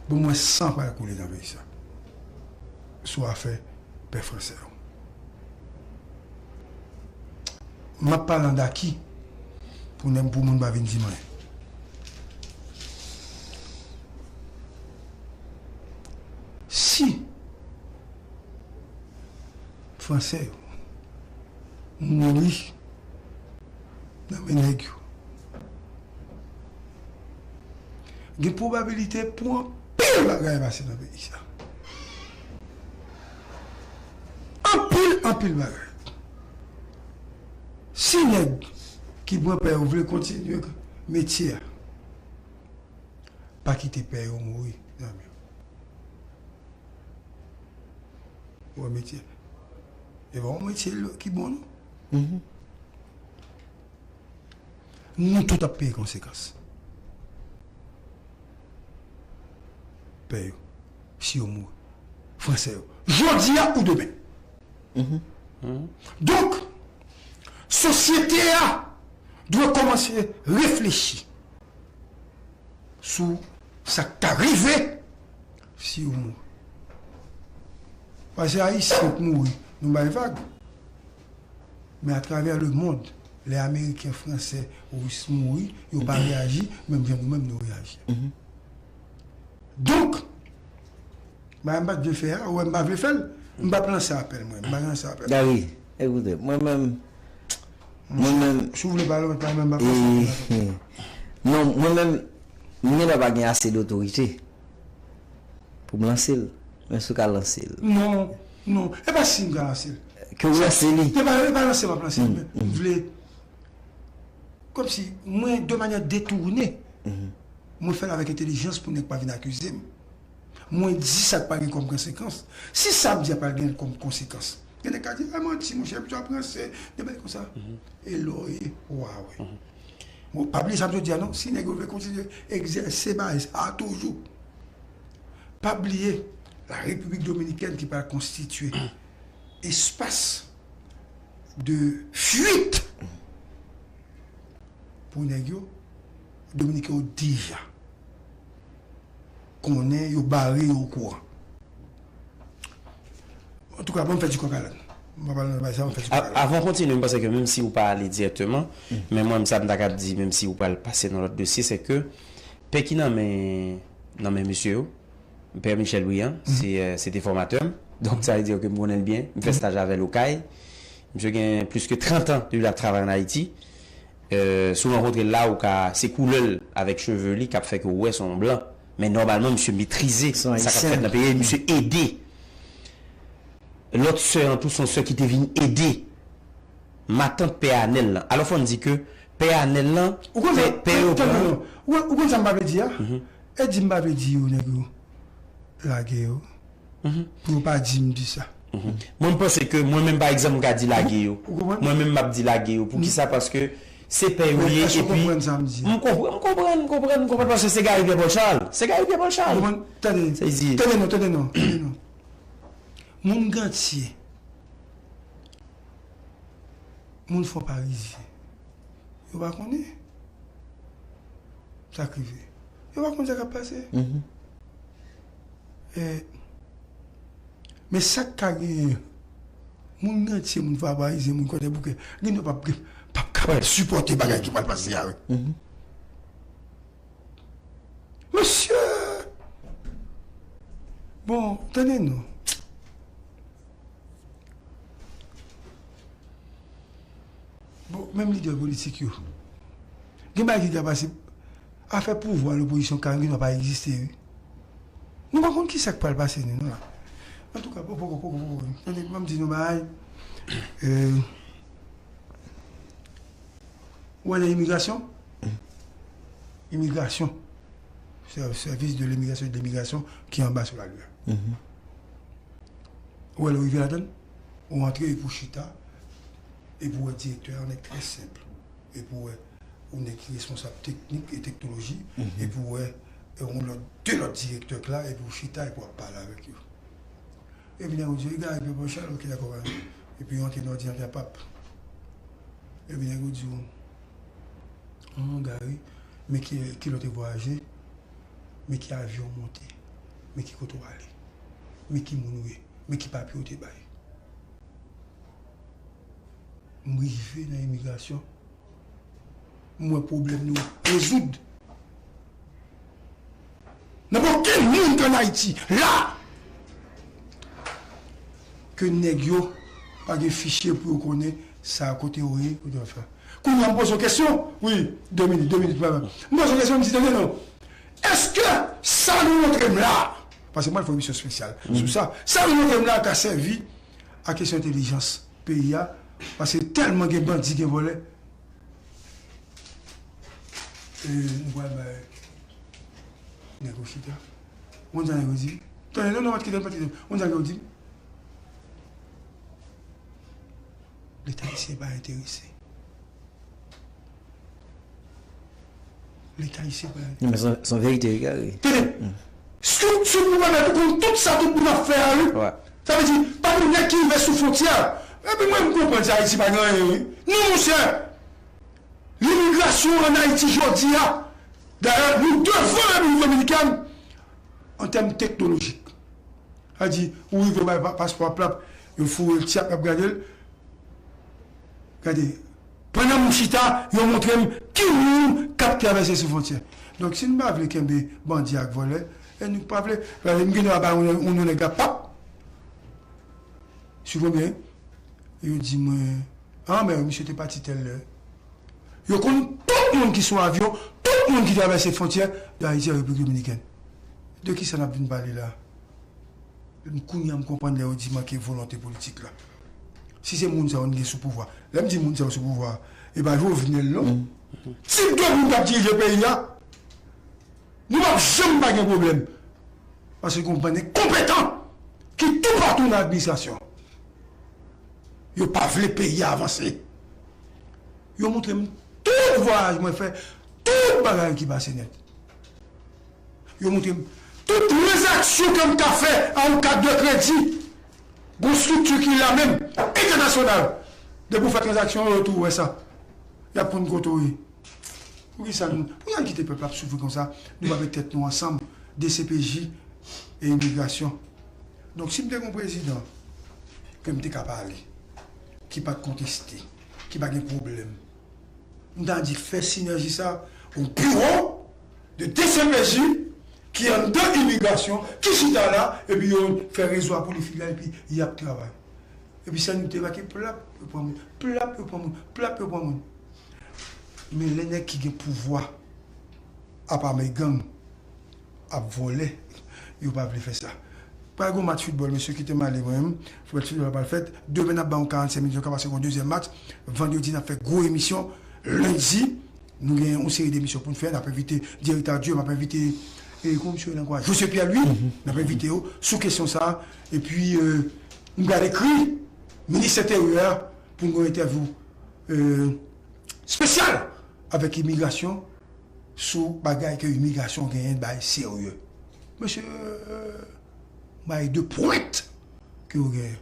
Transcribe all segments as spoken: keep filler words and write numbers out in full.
Pou mwen, san pral koule nan peyi sa. Sou afè pè fransè yo. M ap pale an daki pou nèg, pou moun pa vin di m anyen. Si fransè yo mouri nan men nèg yo, gen pwobabilite pou anpil bagay pase nan peyi sa. Anpil, anpil bagay. Si nèg ki pran pè yo vle kontinye metye a, pa kite pè yo mouri, zanmi. Ou wè metye. E pa yon metye ki bon, non. Nou tout ap peye konsekans. Pè yo, si yo mouri. Fransè yo. Jodi a ou demen. Donk, sosyete a dwe kòmanse reflechi sou sa k ta rive si yo mouri. Paske Ayisyen k mouri, nou bay vag. Men atravè lemonn, lè Ameriken, Fransè, Ris mouri, yo pa reyaji menm jan nou menm nou reyaji. Donk, bagay m pa t vle fè a, ou wè m pa vle fè l, m p ap lanse apèl mwen, m pa lanse apèl. Gary, ekoute, mwen menm, mwen menm, si w vle pale, mwen pale, mwen pa fòse. Non, mwen menm, m gen dwa pa gen ase dotorite pou m lanse l, men si w ka lanse l. Non, non, e pa si m ka lanse l. Ke w lanse li. E pa, e pa lanse m ap lanse l, men m vle, kòmsi, mwen, de manyè detounen, mwen fè l avèk entèlijans pou nèg pa vin akize m. Mwen di sa k pral gen kòm konsekans. Si sa m di a pral gen kòm konsekans, gen nèg ka di, "A, manti, monchè, misye ap ranse, de bagay konsa." E lè w ye, w a wè. Bon, pa bliye sa m sot di a, non. Si nèg yo vle kontinye egzèse bagay sa a toujou, pa bliye, la Repiblik Dominikèn ki pral konstitye espas de fuite pou nèg yo, Dominiken yo deja konnen, yo bare, yo okouran. Antouka, ban m fè ti kòk alèn. M pa pale nan bagay sa, ban m fè ti kòk alèn. Avan w kontinye, m panse ke menm si ou pa ale dirèkteman, men mwen, sa m ta kab di, menm si ou pral pase nan lòt dosye, se ke pè ki nan men, nan men mesye yo, Pè Michel Briand, se, euh, se te fòmatè m. Donk, sa vle di ke m konnen l byen. M fè staj avè l Okay. Misye gen plis ke trant an depi l ap travay ann Ayiti. Euh, si w rankontre l la, ou ka, se koulè l avèk cheve li k ap fè ke w wè se yon blan. Men nòmalman, misye metrize sa k ap fèt nan peyi a, misye ede. Lòt sè an tou, se yon sè ki te vin ede matant pè Anèl lan. Alò, fò n di ke pè Anèl lan, pè, pè yo pran. Ou konn sa m pa vle di a? E di m pa vle di yo, nèg yo lage yo. Pou yo pa di m di sa. Mwen, m panse ke mwen menm, pa egzanp, m ka di lage yo. Ou konprann? Mwen menm, m ap di lage yo. Poukisa? Paske se pè yo ye, epi m konprann, m konprann, m konprann, m konprann, paske se Gary Pierre Paul Charles. Se Gary Pierre Paul Charles. Ou konprann? Tande, tande non, tande non, tande non. Moun Gantye, moun Fon Parizyen, yo pa konnen sa k rive. Yo pa konn sa k ap pase. E, men sa k ka genyen, moun Gantye, moun Fon Parizyen, moun Kòtèboukè, gen yo p ap, p ap kapab sipòte bagay ki pral pase a, wi. Mesye! Bon, tande non. Bon, menm lidè politik yo. Gen bagay ki ka pase. Afè pouvwa, lopozisyon, ka gen dwa pa egziste, wi. Nou pa konn ki sa k pral pase, nou, non, la. Antouka, poko, poko, poko, poko. Tande, ban m di nou bagay. Euh, Ou wè nan imigrasyon? Imigrasyon. Sè-, sèvis de limigrasyon, de limigrasyon ki anba sou lalwa. Ou wè lè w rive ladan l, ou antre epi w chita, epi w wè direktè a, yon nèg trè senp. Epi w wè yon nèg ki responsab teknik e teknoloji, epi w wè yon lòt, de lòt direktè k la, epi w chita, epi w ap pale avèk yo. Epi nèg yo di, "Gary Pierre Paul Charles, ok, dakò, pa." Epi yo antre nan òdinatè p ap. Epi nèg yo di, "An, Gary, men ki, ki lè w te vwayaje, men ki avyon w monte." Men ki kote w ale. Men ki moun ou ye. Men ki papye w te bay. M rive nan imigrasyon. M wè pwoblèm nou rezoud. Nan pa okenn moun ki ann Ayiti la ke nèg yo pa gen fichye pou yo konnen sa kote yo ye, kote yo fè. Kounye a m poze yon kesyon. Wi, de minit, de minit, m poze yon kesyon, m di, tande non. Èske sa nou montre m la, paske mwen fè emisyon espesyal sou sa, sa nou montre m la ka sèvi a kesyon entèlijans peyi a, paske tèlman gen bandi, gen vòlè. E nou pral bay nèg yo chita. Ou konn sa nèg yo di m? Tande, non, non, pa t kite m, pa t kite m. Ou konn sa nèg yo di m? Leta ayisyen pa enterese. Leta ayisyen pa enterese. Non, men se yon verite, wi, Gary. Tande, strikti pou pèmèt ou konn tout sa tout moun ap fè a, wi. Sa vle di, pa gen nèg ki rive sou fwontyè. Epi mwen, m konprann se Ayiti pa gen anyen, wi. Non, monchè. Imigrasyon ann Ayiti jodi a, dayè, nou devan Repiblik Dominikèn an tèm teknolojik. Sa di, ou rive bay pa- paspò ap l ap, yo foure l tyap, y ap gade l. Gade, pandan m chita, yo montre m ki moun k ap travèse sou fwontyè. Donk, si n pa vle kenbe bandi ak vòlè, e nou pa vle, gade, m gen dwa bay yon, yon nèg la pap. Sou konbyen? Yo di mwen, ah, men misye te pati tèl lè. Yo konn tout moun ki sou avyon, tout moun ki travèse fwontyè de Ayiti a Repiblik Dominikèn. De ki sa n ap vin pale la? M kounye a m konprann lè yo di manke volonte politik la. Si se moun sa yo n gen sou pouvwa. Lè m di moun sa yo sou pouvwa, e pa Jovenel non. Tip de moun k ap dirije peyi a, nou p ap janm pa gen pwoblèm. Paske gen yon bann enkonpetan ki toupatou nan administrasyon. Yo pa vle peyi a avanse. Yo montre m tout vwayaj mwen fè, tout bagay ki pase nèt. Yo montre m tout tranzaksyon ke m ka fè a yon kat de kredi. Gon estrikti ki la menm, entènasyonal. Depi w fè tranzaksyon, yo tou wè sa. Y ap konn kote w ye. Poukisa nou, poukisa n kite pèp la ap soufri konsa? Nou pa met tèt nou ansanm, D C P J e imigrasyon. Donk, si m te gen yon prezidan ke m te ka pale, ki pa t konteste, ki pa gen pwoblèm, m ta di fè sinèji sa, yon biwo de D C P J ki anndan imigrasyon, ki chita la, epi yo fè rezo a pou li fidèl, epi y ap travay. Epi sa nou te make plap, yo pran moun, plap, yo pran moun, plap, yo pran moun. Men lè nèg ki gen pouvwa, apa men gang, ap vòlè, yo pa vle fè sa. Pral gon match foutbòl, mesye, kite m ale mwen menm. Match foutbòl pral fèt. Demen n ap ba yon karannsenk minit, yo ka pase gon dezyèm match. Vandredi, n ap fè gwo emisyon. Lendi, nou gen yon seri de emisyon pou n fè. N ap envite direktè Dieu, m ap envite, e, kòman misye rele ankò a? José Pierre Louis, n ap envite yo sou kesyon sa a. Epi, e, m pral ekri minis enteryè a pou n gen yon entèvyou, e, espesyal avèk imigrasyon sou bagay ke imigrasyon genyen bay serye. Mesye, e, bagay de pwent ke yo genyen.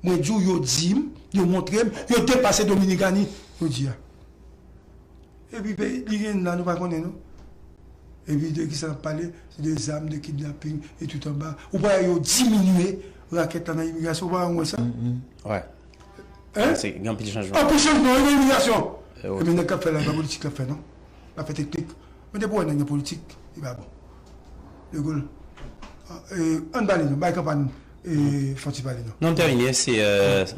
Mwen di w, yo di m, yo montre m, yo depase Dominikani, yo di a. Epi peyi li gen la, nou pa konnen non. Epi de ki sa n ap pale? Se de zam, de kidnaping, e tout anba. Ou pa wè yo diminye rakèt la nan imigrasyon, ou pa wè sa? Wè. Hein? Se gen anpil chanjman. Anpil chanjman wi nan imigrasyon. Epi nèg k ap fè la, e pa politik l ap fè non. L ap fè teknik. Men depi w wè nèg nan politik, li pa bon. De Gaulle. Ann pale non, bay kanpay. Fò ti pale non. Non, m tèmine, se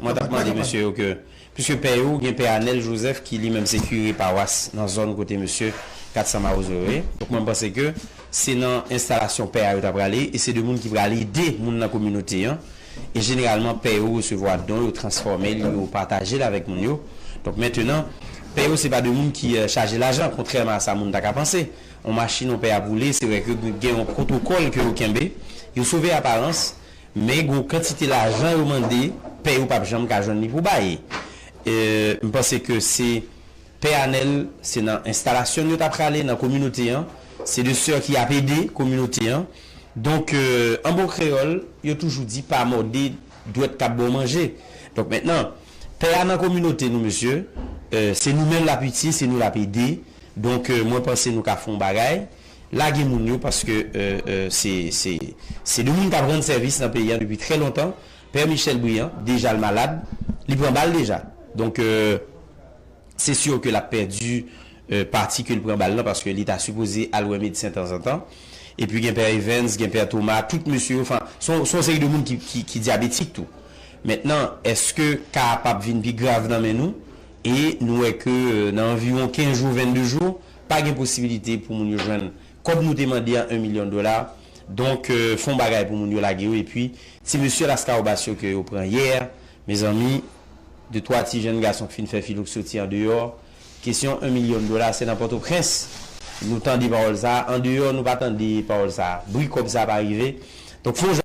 mwen t ap mande mesye yo ke, piske pè yo, gen pè Anèl Jozèf ki li menm se kire pawas nan zòn kote mesye Katsan Mawozo yo ye. Donk mwen m panse ke se nan enstalasyon pè a yo ta prale, e se de moun ki pral ede moun nan kominote an. E jeneralman pè yo resevwa don, yo transfòme l, yo pataje l avèk moun yo. Donk mentenan, pè yo se pa de moun ki chaje lajan, kontrèman a sa moun ta ka panse. Yon machin yon pè ap woule, se vre ke gen yon pwotokòl ke yo kenbe, yo sove aparans, men gon kantite lajan yo mande, pè yo p ap janm ka jwenn li pou bay. M panse ke se pè Anèl, se nan enstalasyon n yo ta prale nan kominote an, se de sè ki ap ede kominote an. Donk an bon kreyòl, yo toujou di pa mòde dwèt k ap ba w manje. Donk mentnan, pè a nan kominote nou mesye, se nou menm l ap itil, se nou l ap ede. Donk mwen panse nou ka fè yon bagay. lage moun yo, paske euh, euh, se se se de moun k ap rann sèvis nan peyi a depi trè lontan. Pè Michel Briand, deja l malad, li pran bal deja. Donk euh, se si ke l ap pèdi euh, pati ke l pran bal nan, paske li ta sipoze al wè medsen tanzantan. Epi gen Pè Evans, gen Pè Thomas, tout mesye yo, enfin, se yon se yon seri de moun ki, ki, ki dyabetik tou. Mentnan, èske ka a p ap vin pi grav nan men nou? E nou wè ke euh, nan anviwon kenz jou, vennde jou, pa gen posibilite pou moun yo jwenn kòb nou te mande an en milyon dola. Donk, euh, fè yon bagay pou moun yo lage yo. Epi, ti mesye Las Caobas yo ke yo pran yè, mezanmi, de twa ti jenn gason k fin fè filo k soti andeyò. Kesyon en milyon dola, se nan Pòtoprens nou tande pawòl sa a. Andeyò, nou pa tande pawòl sa a. Bri kòb sa a pa rive. Donk, fè yon